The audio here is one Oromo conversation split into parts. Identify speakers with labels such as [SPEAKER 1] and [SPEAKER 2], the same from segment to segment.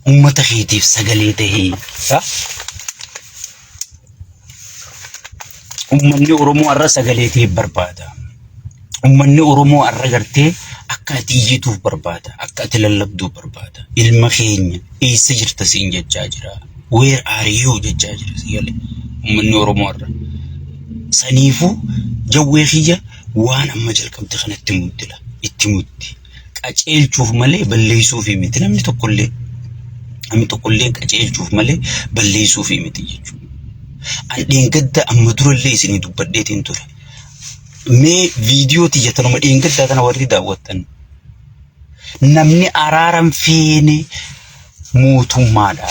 [SPEAKER 1] Ummata keetiif sagalee tahii. Ha? Ummanni Oromoo har'a sagalee ta'e barbaada. Ummanni Oromoo har'a gartee akka ati iyyituuf barbaada. Akka ati lallabduuf barbaada. Ilma keenya eessa jirta siin jechaa jira. Where are you jechaa jira si galee. Ummanni Oromoo har'a. Saniifuu jawwee kiyya waan amma jalqabde kana itti muddila. Itti muddi. Qaceelchuuf malee balleessuufii miti namni tokkollee. Namni tokkollee qaceelchuuf malee balleessuufii miti jechuudha. An dheengadda amma durallee isinii dubbadheetiin ture. Mee viidiyoo tiyya tanuma dheengaddaa tana warri daawwattan. Namni araaran feene mootummaadha.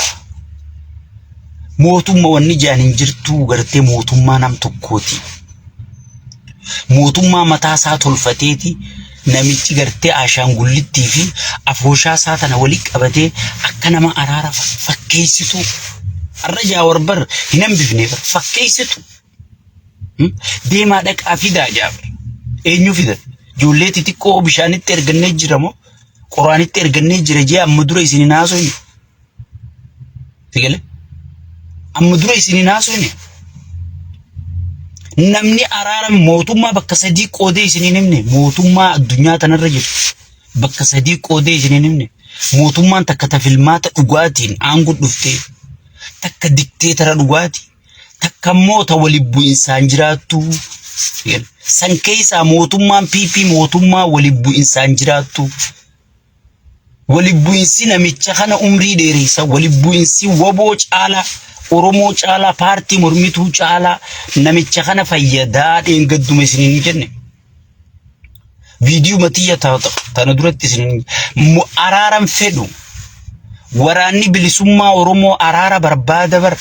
[SPEAKER 1] Mootumma wanni jedhan hin jirtuu gartee mootummaa nam tokkooti. Mootummaa mataa isaa tolfateeti namichi gartee ashaangullittii fi afooshaa isaa tana wali qabatee akka nama araara fakkeessitu. Har'a Jaawar bar hin hambifne bar fakkeessitu. Deemaa dhaqaa fidaa Jaawar. Eenyu fida? Ijoollee xixiqqoo bishaanitti ergannee jira moo? Qoraanitti ergannee jira jee amma dura isin hin haasofne. Sigale? Amma dura isin hin haasofne. Namni araara mootummaa bakka sadii qoodee isin hin himne mootummaa addunyaa tanarra jirtu bakka sadii qoodee isin hin himne mootummaan takka ta filmaata dhugaatiin aangoo dhuftee takka dikteetara dhugaatii takka immoo ta wali bu'insaan jiraattu. San keessaa mootummaan PP mootummaa wali bu'insaan jiraattu. Wali bu'insi namicha kana umrii dheeressa. Wali bu'insi waboo caalaa Oromoo caalaa paartii mormituu caalaa namicha kana fayyadaa dheengadduma isin hin jenne. Viidiyoo matiyya tana duratti isin araaran fedhu. Waraanni bilisummaa Oromoo araara barbaada bar.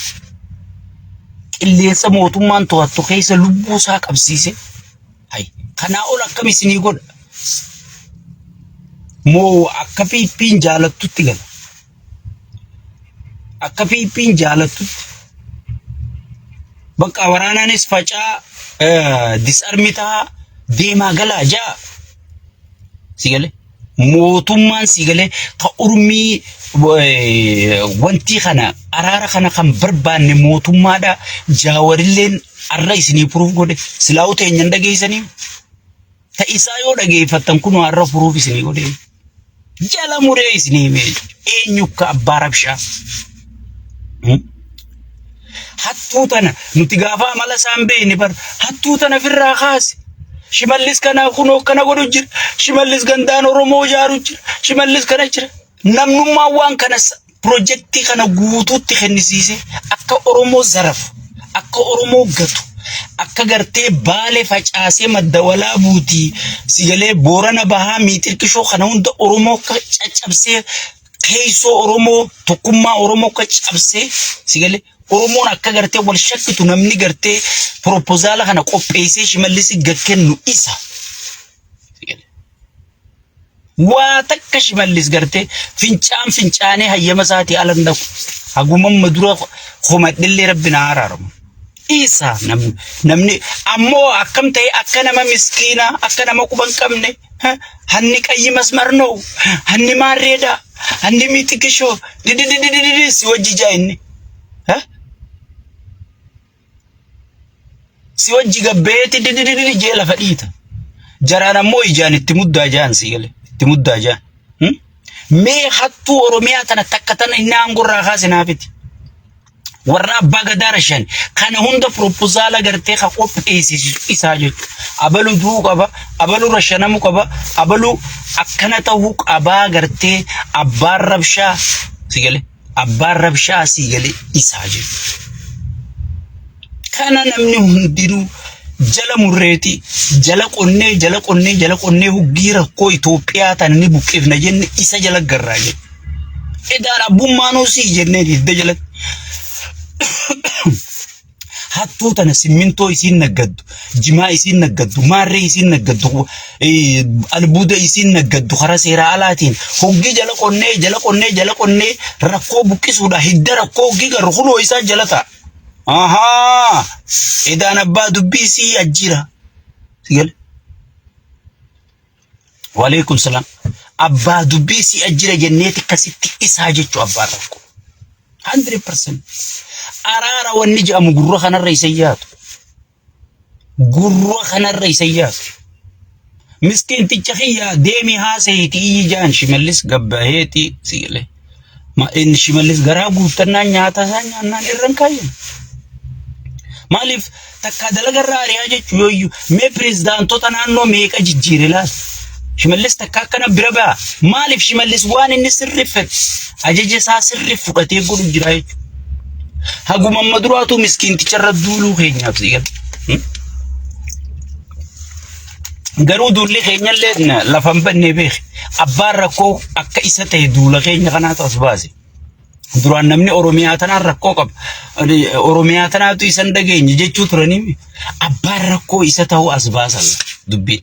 [SPEAKER 1] Qilleensa mootummaan to'attu keessa lubbuu isaa qabsiise. Hay, kanaa ol akkam isinii godha? Moo akka PP'n jaalattutti gala? Akka PP'n jaalattutti. Bakka waraanaanis facaa disarmi ta'a deemaa galaa ja'a. Si galee? Mootummaan si galee ka urmii wantii kana araara kana kan barbaanne mootummaadha. Jaawarilleen arra isinii puruuf godhe silaa'uu teenyan dhageessanii. Ta isaa yoo dhageeffattan kunoo har'a furuuf isinii godhe. Jala muree isinii hime eenyu akka abbaa rabshaa. Hattuu tana nuti gaafa amala isaan beekne bar hattuu tana ofirraa kaase. Shimallis kana kunoo akkana godhu jira. Shimallis gandaan Oromoo ijaaru jira. Shimallis kana jira. Namnummaan waan kana pirojektii kana guutuutti kennisiise akka Oromoo zarafu, akka Oromoo gatu, akka gartee Baale facaasee madda walaabuuti sigalee Boorana bahaa miixirqishoo kana hunda Oromoo akka caccabsee keessoo Oromoo tokkummaa Oromoo akka cabsee sigalee Oromoon akka gartee wal shakkitu namni gartee piroopozaala kana qopheessee Shimallisi gad kennu isa. Waa takka Shimallis gartee fincaan fincaanee hayyama isaatii ala hin dhaqu. Hagumamma dura komadhillee rabbi na araaramu. Isa namni namni ammoo akkam ta'e akka nama miskiinaa akka nama quba hin qabne hanni qayyi masmar noo hanni maarreedha hanni miixikishoo didididididi si wajji jaa inni. Si wajji gabbeeti dididididi jee lafa dhiita. Jaraan ammoo ijaan itti muddaa jaan si gale. Itti muddaa jaan. Mee hattuu Oromiyaa tana takka tana inni aangoo irraa kaase naafiti. Warra abbaa gadaa rashan kana hunda propozaala gartee ka qopheessisu isaa jechuudha. Abalu du'uu qaba, abalu rashanamuu qaba, abalu akkana ta'uu qabaa gartee abbaan rabshaa si gale. Abbaan rabshaa sii galee isaa jechuudha. Kana namni hundinuu jala murreeti jala qonnee jala qonnee jala qonnee huggii rakkoo Itoophiyaa tana ni buqqifna jenne isa jala garraa jechuudha. Edaan abbummaanuu sii jenneen hidda jalatti. Hattuu tana simmintoo isiin naggaddu, jimaa isiin naggaddu, maarree isiin naggaddu, albuuda isiin naggaddu karaa seeraa alaatiin hoggii jala qonnee jala qonnee jala qonnee rakkoo buqqisuudha hidda rakkoo hoggii garru kunoo isaa jala ta'a. Ahaa! Edaan abbaa dubbii sii ajjira. Si gale? Waalaikum salaam. Abbaa dubbii si'a jira jenneeti akkasitti isaa jechuu abbaan rakkoo. 100%. Araara wanni jedhamu gurra kanarra isa yaatu. Gurra kanarra isa yaatu. Miskiinticha kiyya deemii haasayiiti iyyi jaan Shimallis gabbaheeti sigalee. Ma inni Shimallis garaa guuttannaan nyaata isaa nyaannaan irra hin kaayyan. Maaliif takkaa dalagarraa ari'aa jechuu yooyyuu mee pirezidaantota naannoo meeqa jijjiire laata? Shimallis takka akkana bira ba'a. Maaliif Shimallis waan inni sirri fedhe ajaja isaa sirri fudhatee godhu jira jechuudha. Haguma amma duraatu miskiinticha irra duuluu keenyaaf si gala. Garuu duulli keenyallee lafa hin badne beeki. Abbaan rakkoo akka isa ta'e duula keenya kanaatu as baase. Duraan namni Oromiyaa tanaan rakkoo qaba. Oromiyaa tanaatu isan dhageenye jechuu turanii abbaan rakkoo isa ta'uu as baasan dubbiin.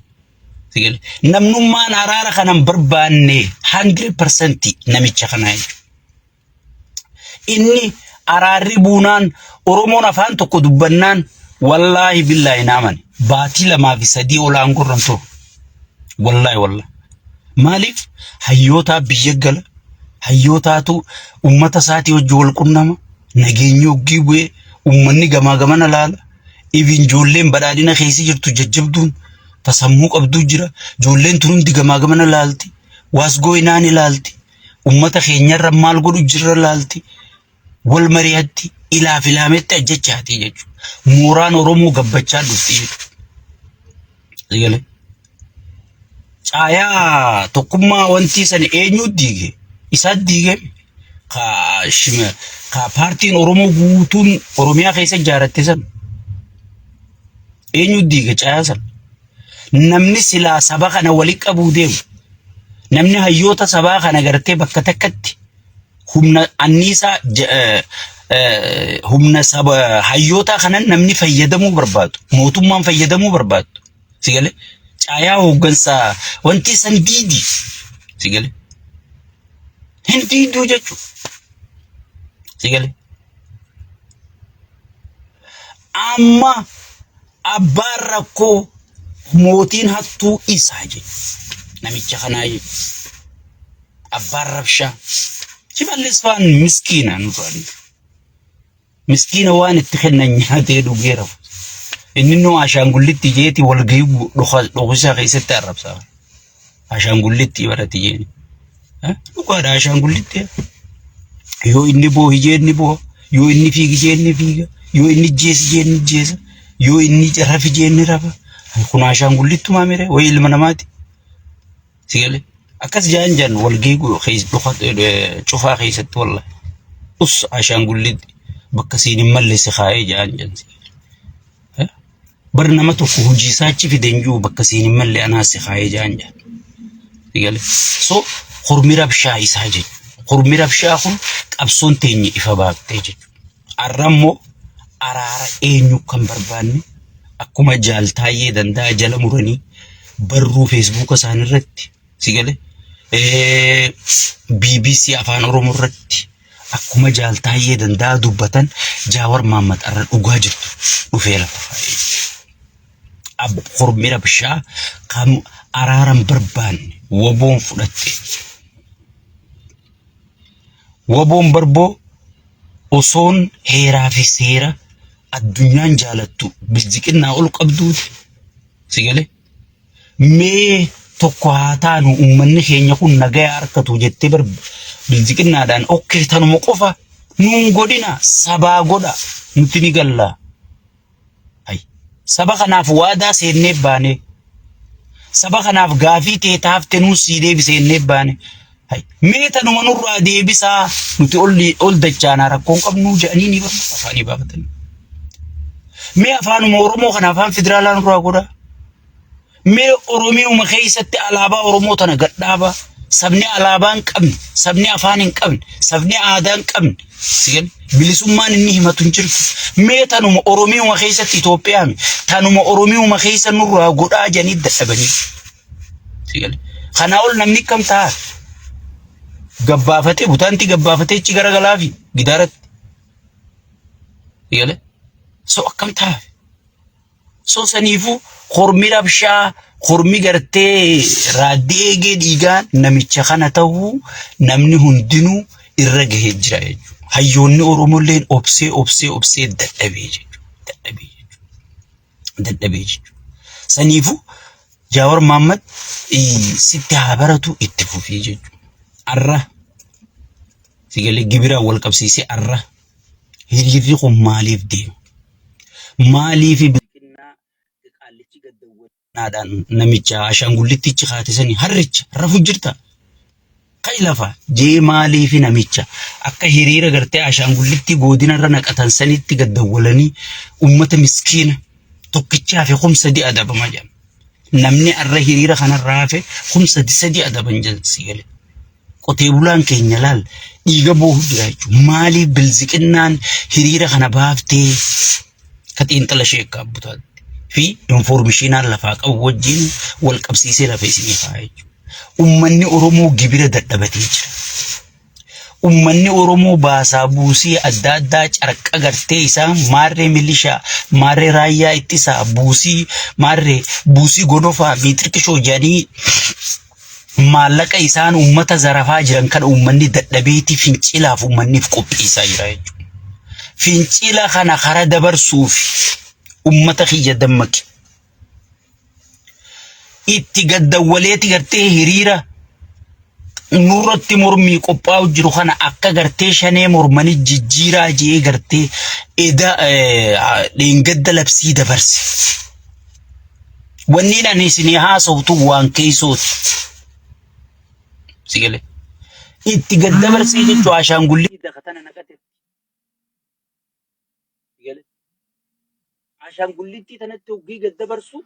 [SPEAKER 1] Namnummaan araara kana hin barbaanne 100% namicha kanaa jechuudha. Inni araarri buunaan Oromoon afaan tokko dubbannaan wallaahi billaahi na amane. Baatii 2 fi 3 ol aangoo irra hin turu. Wallaahi wallaahi. Maaliif hayyootaa biyya gala hayyootaatu uummata isaatii wajji wal qunnama nageenyi hoggii bu'ee uummanni gamaa gamana laala. Even ijoolleen badhaadhina keessa jirtu jajjabduun tasammuu qabdu jira. Ijoolleen tun hundi gamaa gamana laalti. Waasgoo inaan ilaalti. Ummata keenyarra maal godhu jirra laalti. Wal mari'atti ilaaf ilaametti ajjechaati jechuudha. Mooraan Oromoo gabbachaa dhufti jechuudha. Caayaa tokkummaa wanti san eenyu diige? Isaa diige ka shima ka paartiin Oromoo guutuun Oromiyaa keessa ijaaratte san eenyu diige caayaa san? Namni silaa saba kana wali qabuu deemu namni hayyoota sabaa kana gartee bakka takkatti humna anniisaa humna saba hayyootaa kanan namni fayyadamuu barbaadu mootummaan fayyadamuu barbaadu. Si galee caayaa hooggansaa wanti san diidi. Si galee hin diiduu jechuudha. Si galee amma abbaan rakkoo mootiin hattuu isaa jechuudha. Namicha kanaa jechuudha. Abbaan rabshaa. Shimallis faan miskiina nurraa. Miskiina waan itti kennan nyaatee dhugee rafu. Inni immoo ashaangullitti jeeti walgahii dhokisaa keessatti arrabsa. Ashaangullitti barate jeeni. Dhugaadha ashaangullitti. Yoo inni boohi jee inni booha. Yoo inni fiigi jee inni fiiga. Yoo inni jeesi jee inni jeesa. Yoo inni rafi jee inni rafa. Kun ashaangullittumaa mire wayii ilma namaati. Si galee akkas jaan jaan walgahii cufaa keessatti wallahi. Us ashaangullitti bakka siin hin malle si kaa'ee jaan jaan. Bar nama tokko hojii isaa achi fide hin jiru bakka siin hin malle anaa si kaa'ee jaan jaan. Si galee so hormi rabshaa isaa jechuudha. Hormi rabshaa kun qabsoon teenya ifa baaftee jechuudha. Har'a immoo araara eenyu kan barbaanne akkuma jaal Taayyee Danda'a jala muranii barruu feesbuuka isaanii irratti si galee BBC Afaan Oromoo irratti akkuma jaal Taayyee Danda'a dubbatan Jaawar Mahammad har'a dhugaa jirtu dhufee lafa kaa'ee. Hormi rabshaa kan araara hin barbaanne waboon fudhatte. Waboon barboo osoon heeraa fi seera addunyaan jaalattu bilziqinnaa ol qabduuti. Si galee? Mee tokko haa taanu uummanni keenya kun nagaya harkatu jettee bar bilziqinnaadhaan okkee tanuma qofa nuun godhina sabaa godha nuti ni gallaa. Hay. Saba kanaaf waadaa seennee baane. Saba kanaaf gaafii tee taafte nuu sii deebiseennee baane. Hay. Mee tanuma nurraa deebisaa nuti ol ol dachaanaa rakkoon qabnuu jedhanii ni barbaadu afaanii baafatanii. Mee afaanuma Oromoo kana afaan federaalaa nurraa godhaa. Mee Oromiyuma keessatti alaabaa Oromoo tana gadhaabaa. Sabni alaabaa hin qabne, sabni afaan hin qabne, sabni aadaa hin qabne. Si gale? Bilisummaan inni himatu hin jirtu. Mee tanuma Oromiyuma keessatti Itoophiyaa mi? Tanuma Oromiyuma keessa nurraa godhaa jedhanii dadhabanii. Si gale? Kanaa ol namni kam ta'a? Gabbaafatee butaantii gabbaafatee achi garagalaafi gidaaratti. Si gale? So akkam ta'a? So saniifuu Kormi rabshaa, kormi gartee raaddii eegee dhiigaa namicha kana ta'uu namni hundinuu irra gahee jira jechuudha. Hayyoonni Oromolleen obsee obsee obsee dadhabee jechuudha. Dadhabee jechuudha. Dadhabee jechuudha. Saniifuu Jaawar Mahaammad sitti haa baratu itti fufii jechuudha. Arra sigalee gibiraan wal qabsiisee arra hiriirri kun maaliif deema? Maaliif bilqinnaa qaallichi gaddawwannaadhaan namicha ashaangullittichi kaate sanii harricha rafu jirta? Ka'i lafa jee maaliif namicha akka hiriira gartee ashaangullittii godinarra naqatan sanitti gaddawwalanii ummata miskiina tokkichaa fi 3000 adabama jedhan. Namni arra hiriira kanarraa hafe 3000 adaban jedhan si galee. Qotee bulaan keenya laal dhiiga boohu jira jechuudha. Maaliif bilziqinnaan hiriira kana baaftee ka xiinxala sheekka abbutaatti fi infoormishinaan lafaa qabu wajjin wal qabsiisee lafa isinii kaa'aa jechuudha. Ummanni Oromoo gibira dadhabatee jira. Ummanni Oromoo baasaa buusii adda addaa carqa gartee isaa maarree milishaa, maarree raayyaa ittisaa, buusii maarree buusii gonofaa, miixirqishoo jedhanii maallaqa isaan uummata zarafaa jiran kana uummanni dadhabeetii fincilaaf uummanniif qopheessaa jira jechuudha. Fincila kana kara dabarsuuf uummata kiyya dammaqi. Itti gaddawwaleeti gartee hiriira nurratti mormii qophaa'u jiru kana akka gartee shanee mormanii jijjiiraa jee gartee eda dheengadda labsii dabarse. Wanni ani isinii haasawtu waan keessooti. Si galee. Itti gad dabarsee jechuun ashaangullii dakatana naqate. Si galee. Ashaangullittii tanatti hoggii gad dabarsu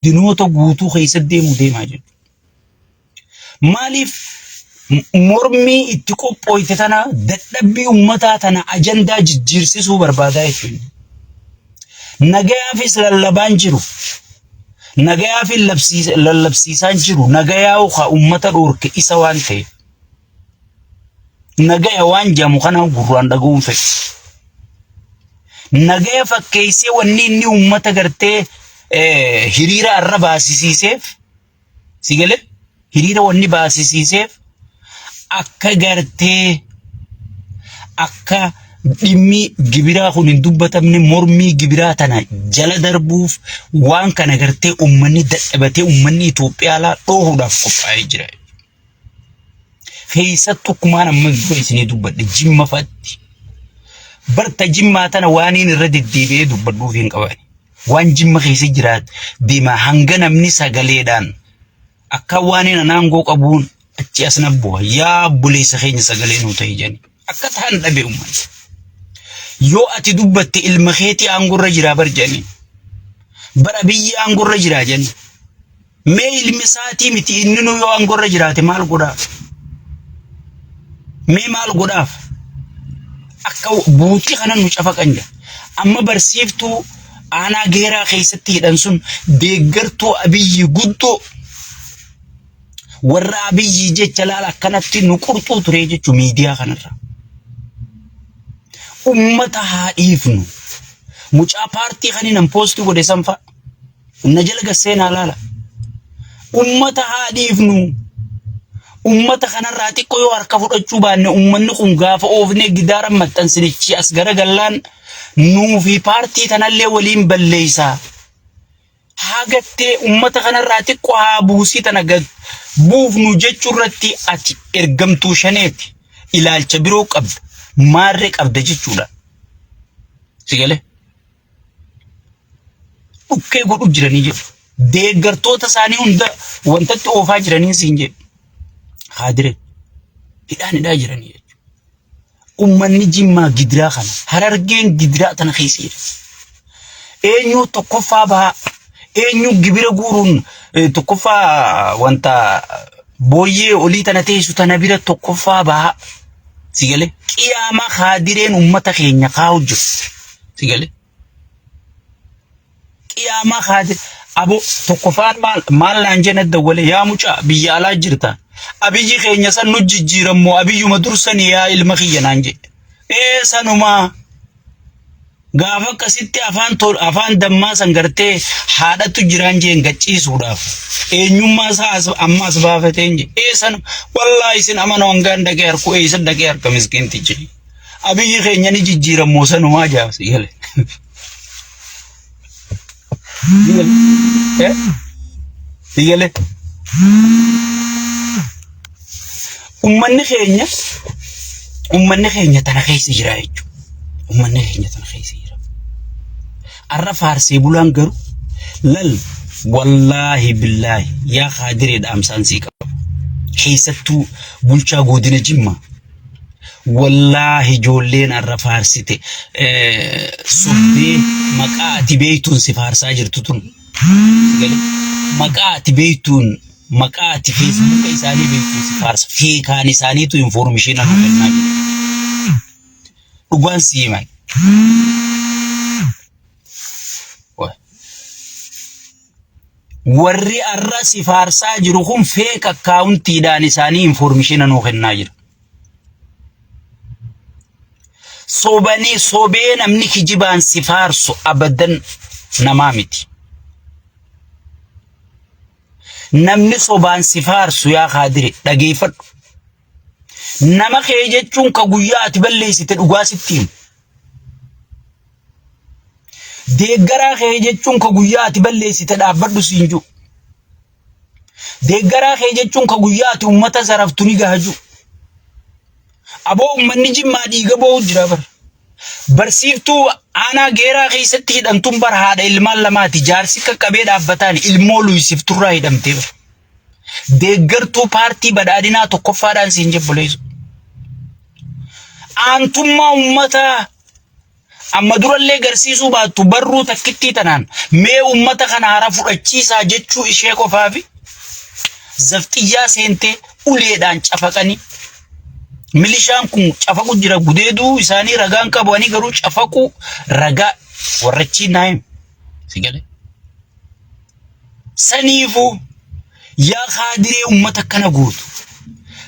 [SPEAKER 1] dinoota guutuu keessa deemu deemaa jechuudha. Maaliif mormii itti qophooyte tana dadhabbii ummataa tana ajandaa jijjiirsisuu barbaadaa jechuudha. Nagayaafis lallabaan jiru. Nagayaafis lallabsiisaan jiru. Nagayaa ka ummata dhoorke isa waan ta'eef. Nagaya waan jedhamu kana gurraan dhaga'uun fedhu. Nagaya fakkeessee wanni inni ummata gartee hiriira arra baasisiiseef si galee hiriira wanni baasisiiseef akka gartee akka dhimmi gibiraa kun hin dubbatamne mormii gibiraa tana jala darbuuf waan kana gartee ummanni dadhabatee ummanni Itoophiyaa alaa dhoohuudhaaf qophaa'ee jira. Keessattuu akkumaan amma dura isinii dubbadhe jimma fa'aatti. Barta jimmaa tana waaniin irra deddeebi'ee dubbadhuuf hin qaban. Waan jimma keessa jiraat deema hanga namni sagaleedhaan akka waaniin an aangoo qabuun achi as na bu'a. Yaa obboleessa keenya sagalee nuu ta'e jedhani. Akka ta'an dhabe uummanni. Yoo ati dubbatte ilma keetii aangorra jiraa bar jedhani. Bara biyyi aangorra jiraa jedhani. Mee ilmi isaatii miti inni yoo aangorra jiraate maal godhaaf? Mee maal godhaaf? Akka buutii kana nu cafaqan jira. Amma barsiiftuu aanaa geeraa keessatti hidhan sun deeggartuu Abiyyi guddoo warra Abiyyi jecha laala akkanatti nu qurxuu ture jechuun miidiyaa kanarra. Ummata haa dhiifnu. Mucaa paartii kan hin poostii godhe san fa'a. Na jala gad seenaa laala. Ummata haa dhiifnu. Ummata kanarraa xiqqoo yoo harka fudhachuu baanne ummanni kun gaafa oofnee gidaara maxxansinichi as garagallaan nuu fi paartii tanallee waliin balleessaa. Haa gattee ummata kanarraa xiqqoo haa buusii tana gad buufnu jechuu irratti ati ergamtuu shaneeti. Ilaalcha biroo qabda. Maarree qabda jechuudha. Si galee? Dhukkee godhu jiranii jedhu. Deeggartoota isaanii hunda wantatti oofaa jiranii siin jedhu. Haadire hidhaan hidhaa jiranii jechuudha. Uummanni Jimmaa gidiraa kana Harargeen gidiraa tana keessa jira. Eenyu tokkoffaa bahaa eenyu gibira guuruun tokkoffaa wanta booyyee olii tana teessu tana bira tokkoffaa bahaa. Si galee qiyaama haadireen uummata keenya kaa'u jiru. Si galee qiyaama haadir abo tokkoffaan maal maal naan jenna dawwalee yaa mucaa biyya alaa jirta. Abiyyi keenya san nu jijjiirammoo abiyyuma dursanii yaa ilma kiyya naan jedhe. Ee sanumaa. Gaafa akkasitti afaan tol afaan dammaa san gartee haadhatu jiraan jeen gachiisuudhaaf eenyummaa isaa as amma as baafateen jee eessan wallaahi isin amana hangaan dhaqee harku eessan dhaqee harka miskiintichi. Abiyyi keenya ni jijjiirammoo sanumaa jaabsi gale. Eh? Gale. Ummanni keenya ummanni keenya tana keessa jira jechuudha. Ummanni keenya tana keessa jira. Arra faarsee bulaan garuu lal wallaahi billaahi yaa kaadiree dhaamsaan sii qaba. Keessattuu bulchaa godina Jimmaa. Wallaahi ijoolleen arra faarsite sobdee maqaa ati beektuun si faarsaa jirtu tun. Maqaa ati beektuun maqaa ati feesbuuka isaanii beektuun si faarsa. Feekaan isaaniitu infoormishiina nu kennaa jiru. Dhugaan si himan. Warri arra si faarsaa jiru kun feek akkaawuntiidhaan isaanii infoormishiina nuu kennaa jira. Sobanii sobee namni kijibaan si faarsu abadan namaa miti. Namni sobaan si faarsu yaa kaadire dhageeffadhu. Nama kee jechuun ka guyyaa ati balleessite dhugaa sitti himu. Deeggaraa kee jechuun ka guyyaa ati balleessite dhaabbadhu siin jiru. Deeggaraa kee jechuun ka guyyaa ati uummata zaraftu ni gaha jiru. Aboo uummanni Jimmaa dhiiga boo'u jira bara. Barsiiftuu aanaa geeraa keessatti hidhamtuun bara haadha ilmaan lamaati. Jaarsi qaqqabee dhaabbataan ilmoo luysifturraa hidhamtee bara. Deeggartuu paartii badhaadhinaa tokkoffaadhaan siin jebboleessu. Aantummaa uummataa amma durallee garsiisuu baattu barruu takkittii tanaan mee uummata kana hara fudhachiisaa jechuu ishee qofaafi zafxiyyaa seentee uleedhaan cafaqanii milishaan kun cafaqu jira gudeeduu isaanii ragaan qabu ani garuu cafaquu ragaa warrachiin naa himu si galee. Saniifuu yaa kaadiree ummata akkana gootu.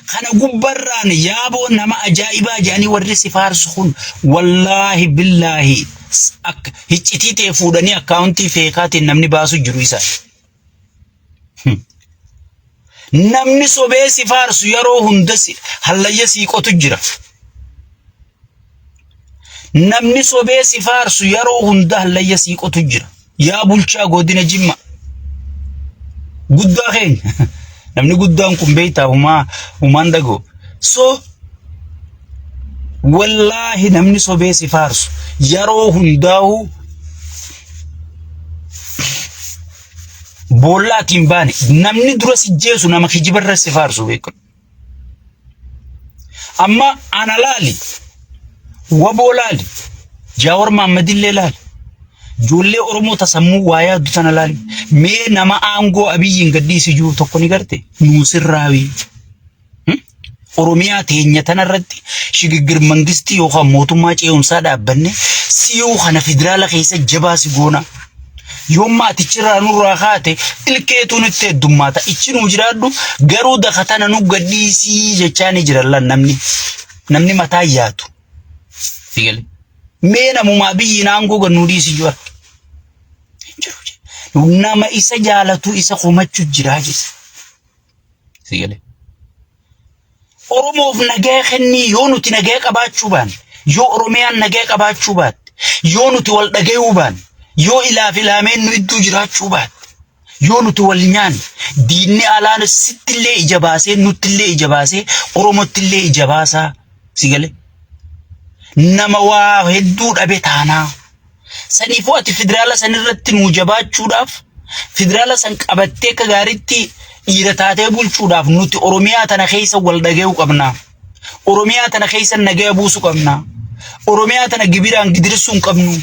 [SPEAKER 1] Kana gubbarraan yaaboo nama ajaa'ibaa jedhanii warri si faarsu kun wallaahi billaahi akka hiccitii ta'e fuudhanii akkaawuntii feekaatiin namni baasu jiru isaa. Namni sobee si faarsu yeroo hunda si hallayya sii qotu jira. Namni sobee si faarsu yeroo hunda hallayya sii qotu jira. Yaa bulchaa godina Jimma. Guddaa keenya. Namni guddaan kun beektaa humaa humaan dhaga'u. So wallaahi namni sobee si faarsu yeroo hundaa'u boolla ati hin baane namni dura si jeesu nama kijibarra si faarsu beekadhu. Amma ana laali, waboo laali, Jaawar Mahammadillee laali, ijoollee Oromoo ta sammuu waa yaaddu tana laali. Mee nama aangoo Abiyyiin gadhiisi jiru tokko ni garte nuu sirraawi. Oromiyaa teenya tanarratti shigiggir mangistii yookaan mootummaa ce'umsaa dhaabbanne siyuu kana federaala keessa jabaa si goona. Yoomma ati achirraa nurraa kaate ilkeetu nutti heddummaata. Ichi nuu jiraadhu garuu daka tana nu gadhiisii jechaa ni jira lan namni. Namni mataa yaadu. Sigale. Mee namumaa biyyi naangoo gad nuu dhiisi jiru. Jiru. Nama isa jaalatu isa komachuu jiraa jechuudha. Sigale. Oromoof nagaa kennii yoo nuti nagaa qabaachuu baanne, yoo Oromiyaan nagaa qabaachuu baatte, yoo nuti wal dhagayuu baanne, yoo ilaaf ilaameen nu idduu jiraachuu baatte, yoo nuti wal nyaanne, diinni alaan sittillee ija baasee, nuttillee ija baasee, Oromottillee ija baasaa si gale. Nama waa hedduu dhabe taanaa. Saniifuu ati federaala sanirratti nuu jabaachuudhaaf federaala san qabattee akka gaariitti dhiira taatee bulchuudhaaf nuti Oromiyaa tana keessa wal dhagayuu qabna. Oromiyaa tana keessa nagaya buusuu qabna. Oromiyaa tana gibiraan gidirsuu hin qabnu.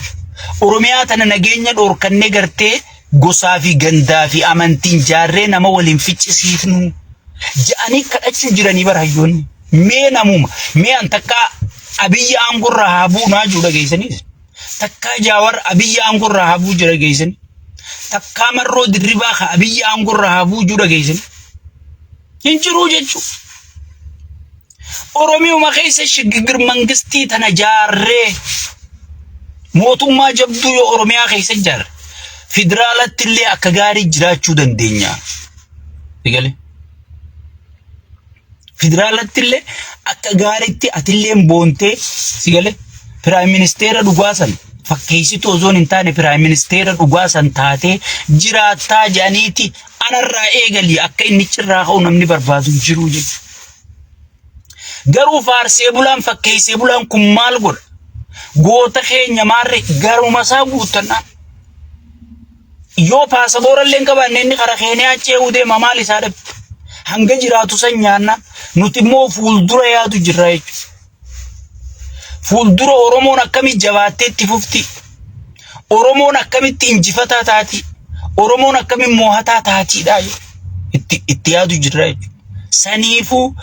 [SPEAKER 1] Oromiyaa tana nageenya dhoorkannee gartee gosaa fi gandaa fi amantiin jaarree nama waliin ficcisiifnu. Ja'anii kadhachuu jiranii bara hayyoonni. Mee namuma mee an takkaa Abiyyi aangorraa haa bu'u naa jiru dhageessaniis. Takkaa Jaawar Abiyyi aangorraa haa bu'u jira dhageessanii. Takkaa Marroo Dirribaa ka Abiyyi aangorraa haa bu'u jiru dhageessanii. Hin jiruu jechuudha. Oromiyuma keessa shigigir mangistii tana jaarree Mootummaa jabduu yoo Oromiyaa keessa ijaarre federaalatti illee akka gaarii jiraachuu dandeenya. Eegale. Federaalatti illee akka gaariitti atillee boontee si galee piraayim ministeera dhugaa san fakkeessituu osoo hin taane piraayim ministeera dhugaa san taatee jiraattaa jedhaniiti anarraa eegalii akka inni cirraa ka'u namni barbaadu hin jiru jechuudha. Garuu faarsee bulaan fakkeessee bulaan kun maal godha? Goota keenya maarree garuma isaa guuttannaan. Yoo paasaboora illee hin qabaanne inni kara Keeniyaa ce'uu deema maal isaa dhabe? Hanga jiraatu san nyaanna nuti immoo fuuldura yaadu jirra jechuudha. Fuuldura Oromoon akkamitti jabaattee itti fufti? Oromoon akkamitti injifataa taati? Oromoon akkamitti moohataa taatiidha? Itti itti yaadu jirra jechuudha. Saniifuu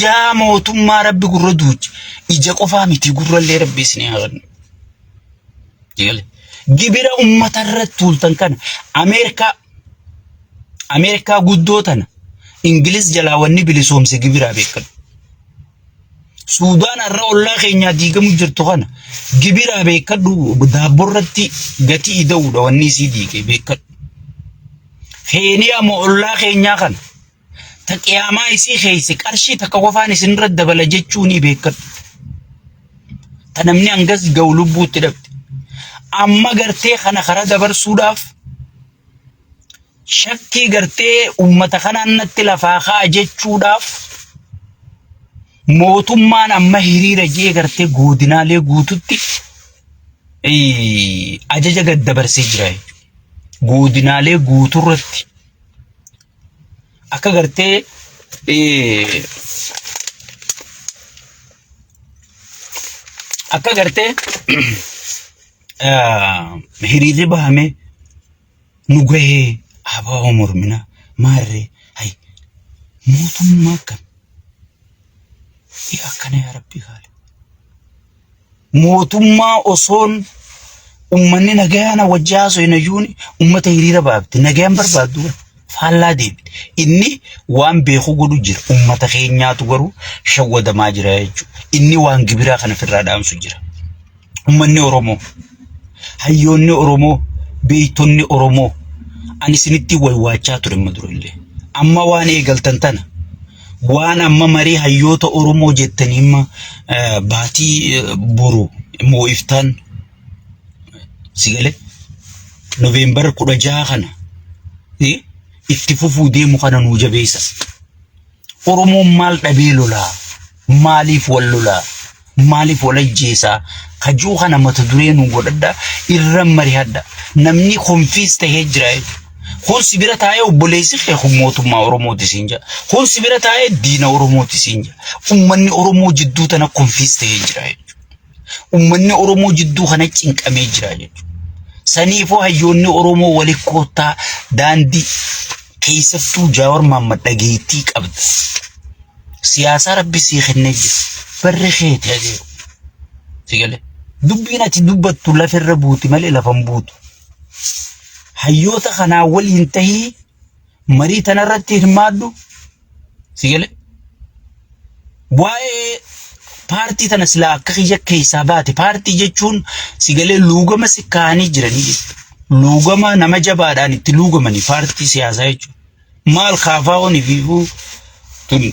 [SPEAKER 1] yaa mootummaa rabbi gurra duuchi ija qofaa miti gurrallee rabbi isin haa kennu. Jeele. Gibira ummata irratti tuultan kana Ameerikaa Ameerikaa guddoo tana Ingiliz jalaa wanni bilisoomse gibiraa beekadhu. Suudaan har'a ollaa keenyaa diigamu jirtu kana gibiraa beekadhu daabboo irratti gatii ida'uudha wanni isii diige beekadhu. Keeniyaa moo ollaa keenyaa kana ta qiyaamaa isii keessa qarshii takka qofaan isin irra dabala jechuu ni beekadhu. Ta namni hangas ga'u lubbuutti dhabde. Amma gartee kana karaa dabarsuudhaaf shakkii gartee ummata kanaan natti lafaa ka'a jechuudhaaf mootummaan amma hiriira jee gartee godinaalee guututti ajaja gad dabarsee jira jechuudha. Godinaalee guuturratti akka gartee akka gartee hiriirri bahamee nu gahee abaa'oo mormina maarree hay mootummaa akkam yaa akkana yaa rabbii kaale mootummaa osoon ummanni nagayaan wajji haasoo hin ayyuun ummata hiriira baafte nagayaan barbaaddu faallaa deebite inni waan beeku godhu jira ummata keenyaatu garuu shawwadamaa jira jechuudha inni waan gibiraa kana ofirraa dhaamsu jira. Uummanni Oromoo, hayyoonni Oromoo, beektonni Oromoo ani isinitti waywaachaa ture amma dura illee. Amma waan eegaltan tana waan amma marii hayyoota Oromoo jettanii amma baatii boru immoo iftaan si galee Noveembar 16 kana itti fufuu deemu kana nuu jabeessa. Oromoon maal dhabee lolaa? Maaliif wal lolaa? Maaliif wal ajjeesaa? Kajuu kana mata duree nu godhadha irra marihadha. Namni konfiis tahee jira jechuudha. Kun si bira taa'ee obboleessi kee kun mootummaa Oromooti siin jedha. Kun si bira taa'ee diina Oromooti siin jedha. Uummanni Oromoo jidduu tana konfiis tahee jira jechuudha. Uummanni Oromoo jidduu kana cinqamee jira jechuudha. Saniifuu hayyoonni Oromoo wali koottaa daandii keessattuu Jaawar Mahammad dhageettii qabda. Siyaasaa rabbi sii kennee jira. Barri keeti adeemu. Si galee. Dubbiin ati dubbattu lafa irra buuti malee lafa hin buutu. Hayyoota kanaa waliin tahii marii tanarratti hirmaadhu. Si galee. Waa'ee paartii tana silaa akka kiyya keessaa baate paartii jechuun si galee luugama si kaa'anii jiranii jechuudha. Luugama nama jabaadhaan itti luugamanii paartii siyaasaa jechuudha. Maal kaafaa'oon fiifuu tun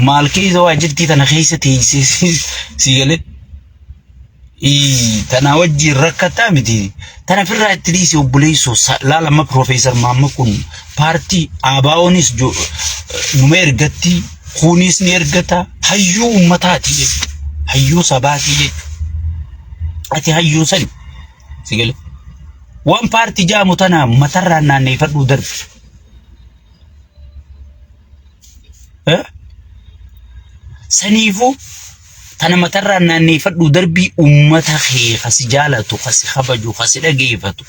[SPEAKER 1] maal keessa waa jirtii tana keessa teessee si galee. Tanaa wajjin rakkataa miti. Tana ofirraa itti dhiisi obboleessoo laala amma Piroofeesar Maamma kun paartii ABOnis numa ergatti kunis ni ergata hayyuu uummataati jechuudha. Hayyuu sabaati jechuudha. Ati hayyuu sani si galee. Waan paartii jaamu tana matarraan naanneeffadhuu darbi. Eh? Saniifuu tana matarraan naanneeffadhuu darbii uummata kee ka si jaalatu, ka si kabaju, ka si dhageeffatu,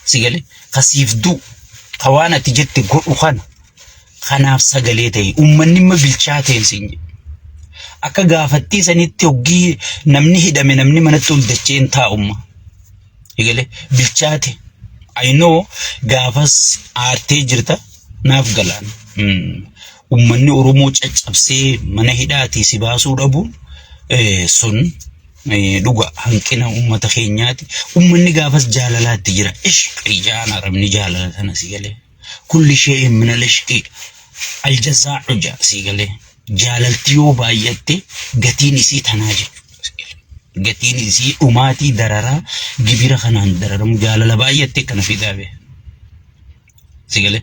[SPEAKER 1] si galee ka siif du'u, ka waan ati jette godhu kana kanaaf sagalee ta'e uummanni immoo bilchaa ta'e siin jedhe. Akka gaafattii sanitti hoggii namni hidhame namni manatti ol dachee hin taa'umma. Egalee bilchaate. I know gaafas aartee jirta naaf galaan. Uummanni Oromoo caccabsee mana hidhaatii si baasuu dhabuun sun Dhuga hanqina uummata keenyaati. Uummanni gaafas jaalalaatti jira. Ishqii jaan arabni jaalala tana si galee. Kulli shee'in minal ishqii aljazaa'u jaa si galee. Jaalalti yoo baay'atte gatiin isii tanaa jechuudha. Gatiin isii dhumaatii dararaa gibira kanaan dararamu jaalala baay'atte kana fidaa bee. Si galee.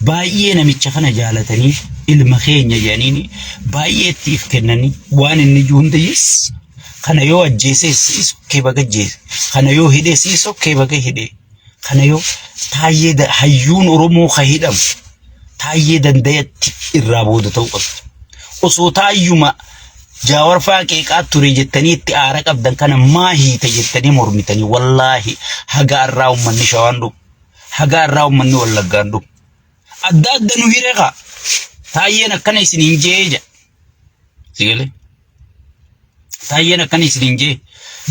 [SPEAKER 1] Baay'ee namicha kana jaalatanii ilma keenya jedhaniini baay'ee itti if kennanii waan inni jiru hunda yes. Kana yoo ajjeeses is okkee baga ajjeese. Kana yoo hidhes is okkee baga hidhe. Kana yoo taayyee hayyuun Oromoo ka hidhamu taayyee dandayatti irraa booda ta'uu qabdi. Osoo taayyuma Jaawar fa'aa qeeqaa ture jettanii itti aara qabdan kana maa hiite jettanii mormitanii wallaahi haga irraa uummanni shawaan dhumu. Haga irraa uummanni wallaggaan dhumu. Adda adda nu hiree kaa. Taayyeen akkana isiniin jee jedha. Si galee? Taayyeen akkana isiniin jee.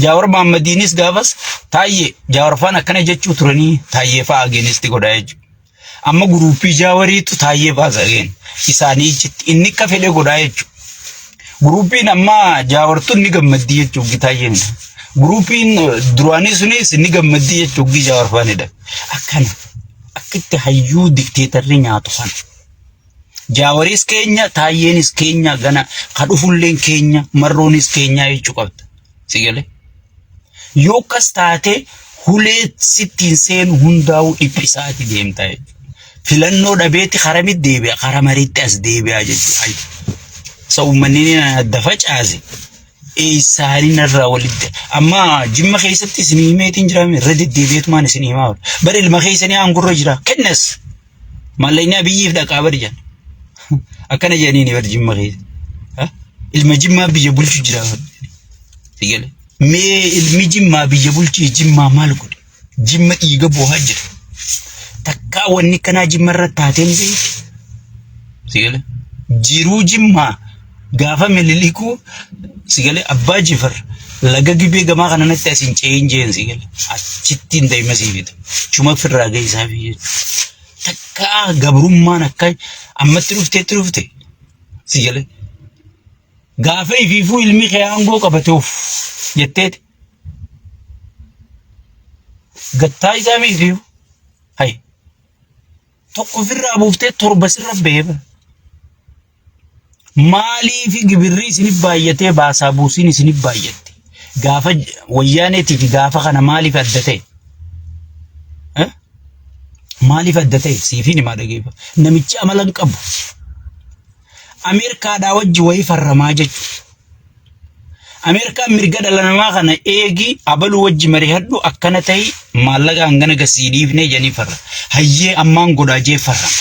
[SPEAKER 1] Jaawar Mahaammadiinis gaafas taayyee Jaawar faan akkana jechuu turanii taayyee fa'aa ageenisti godhaa jechuudha. Amma guruuppii Jaawariitu taayyee baasa ageen isaanii ijjitti inni akka fedhe godhaa jechuudha. Guruuppiin amma Jaawartuun ni gammaddii jechuudha taayyeen. Guruuppiin duraanii sunis ni gammaddii jechuudha Jaawar faanidha. Akkana akkitti hayyuu dikteetarri nyaatu kana. Jaawaris keenya taayyeenis keenya gana ka dhufulleen keenya marroonis keenya jechuu qabda. Si galee? Yoo akkas taate hulee sittiin seenu hundaa'uu dhiphisaati deemta jechuudha. Filannoo dhabeeti karamitti deebi'a kara mariitti as deebi'a jechuudha. Isa uummanni ni adda facaase eessaanii narraa walitti amma jimma keessatti isin himeetiin jiraame irra deddeebi'eetumaan isin himaa oolu. Bara ilma keessanii aangorra jira kennas maallaqni abiyyiif dhaqaa bari jedhan. Akkana jedhanii bari jimma keessa. Ilma jimmaa biyya bulchu jira. Sigale. Mee ilmi jimmaa biyya bulchee jimmaa maal godhe? Jimma dhiiga boohaa jira. Takkaa wanni kanaa jimma irra taatee ni beekti. Sigale. Jiruu jimmaa gaafa mililikuu sigale abbaa jifar laga gibee gamaa kana natti as hin ce'in jeen sigale. Achitti hin daa'ima sii fida. Chuma firraa geessaa fi jechuudha. Takkaa gabrummaan akka ammatti dhufteetti dhufte. Sigale. Gaafa ifiifuu ilmi kee aangoo qabate of jetteeti. Gattaa isaa mi ifiifuu? Hay. Tokko ofirraa buuftee torba sirra bahee bara. Maaliif gibirri isinif baay'atee baasaa buusiin isinif baay'atte? Gaafa wayyaaneetii fi gaafa kana maaliif adda ta'e? Eh? Maaliif adda ta'e? Siifiin himaa dhageeffa. Namichi amala hin qabu. Ameerikaadhaa wajji wayii farramaa jechuudha. Ameerikaan mirga dhala namaa kana eegi abaluu wajji marihadhu akkana ta'i maallaqa hangana gasii dhiifnee jedhanii farra. Hayyee ammaan godhaa jee farrama.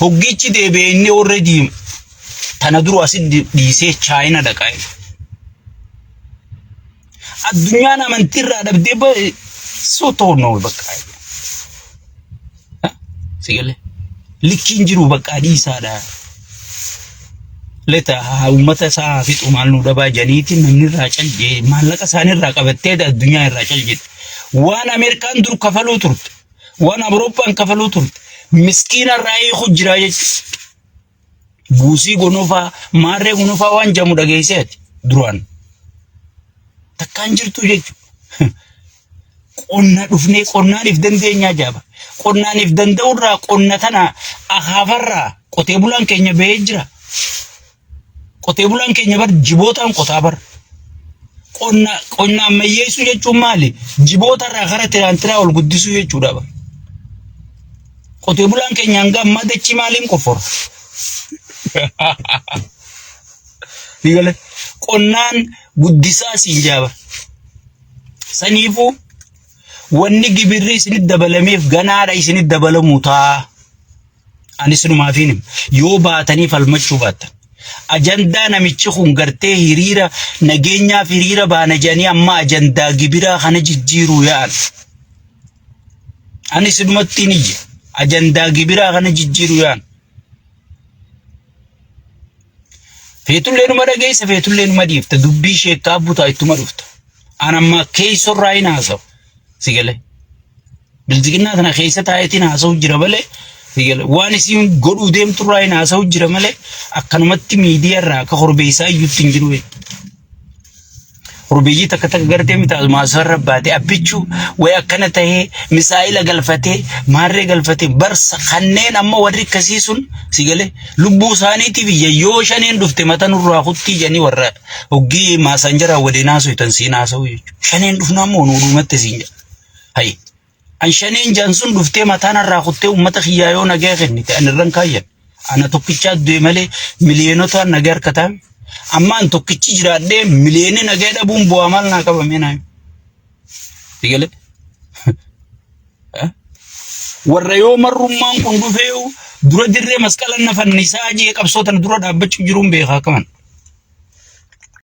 [SPEAKER 1] Hoggichi deebi'ee inni already tana dura asitti dhiisee Chaayina dhaqaa. Addunyaan amantiirraa dhabdee sotoo bakka. Si galee? Likkiin jiru bakka dhiisaadha. Leta haa uummata isaa haa fixu maal nu dhabaa jedhaniiti namni irraa cal jee maallaqa isaanii irraa qabattee addunyaa irraa cal jette. Waan Ameerikaan dur kafaluu turte, waan Awurooppaan kafaluu turte, miskiina irraa hiiku jira jechuudha. Buusii gonofaa, maarree gonofaa waan jedhamu dhageessee ati duraan. Takkaan jirtu jechuudha. Qonna dhufnee qonnaan if dandeenyaa jaaba. Qonnaan if danda'urraa qonna tana akaafarraa qotee bulaan keenya bahee jira. Qotee bulaan keenya bar jibootaan qotaa bar. Qonna qonna ammayyeessuu jechuun maali? Jibootarraa kara tiraantiraa ol guddisuu jechuudha bar. Qotee bulaan keenya hanga ammaa dachii maaliin qoffora? Ni gale. Qonnaan guddisaa siin jaaba. Saniifuu wanni gibirri isinit dabalameef ganaadha isinit dabalamu taa. Ani sinumaafin hima. Yoo baatanii falmachuu baattan. Ajandaa namichi kun gartee hiriira nageenyaaf hiriira baana jedhanii amma ajandaa gibiraa kana jijjiiruu yaa'an. Ani sinumatti hin iyya. Ajandaa gibiraa kana jijjiiruu yaa'an. Feetullee numa dhageessa feetullee numa dhiifta dubbii sheekkaa butaa ittuma dhufta. An amma keessorraa hin haasawu. Si galee. Bilxiginnaa tana keessa taa'eetiin haasa'u jira malee si galee waan isiin godhuu deemturraa hin haasa'u jira malee akkanumatti miidiyaa irraa akka korbeessaa iyyutti hin jiru. Hurbiyyii takka takka gartee miti maasarra baatee abbichuu wayi akkana tahee misaa'ila galfatee maarree galfatee barsa kanneen amma warri akkasii sun si galee lubbuu isaaniitiif iyya yoo shaneen dhufte mata nurraa kuttii jedhanii warra hoggii maasanjaraa waliin haasoftan siin haasa'u jechuudha. Shaneen dhufnaa immoo nuu dhumatte siin jedha. Hayi. An shaneen jaan sun dhuftee mataa narraa kuttee uummata kiyyaa yoo nagaa kennite an irran kaayyan. Ana tokkichaa du'e malee miliyoonota nagaa harkataa. Amma an tokkichi jiraadhee miliyoonni nagaa dhabuun bu'aa maal naa qaba mee naa. Sigalee. Warra yoo marrummaan kun dhufee dura dirree masqala na fannisaa jee qabsoo tana dura dhaabbachuu jiruun beekaa kaman.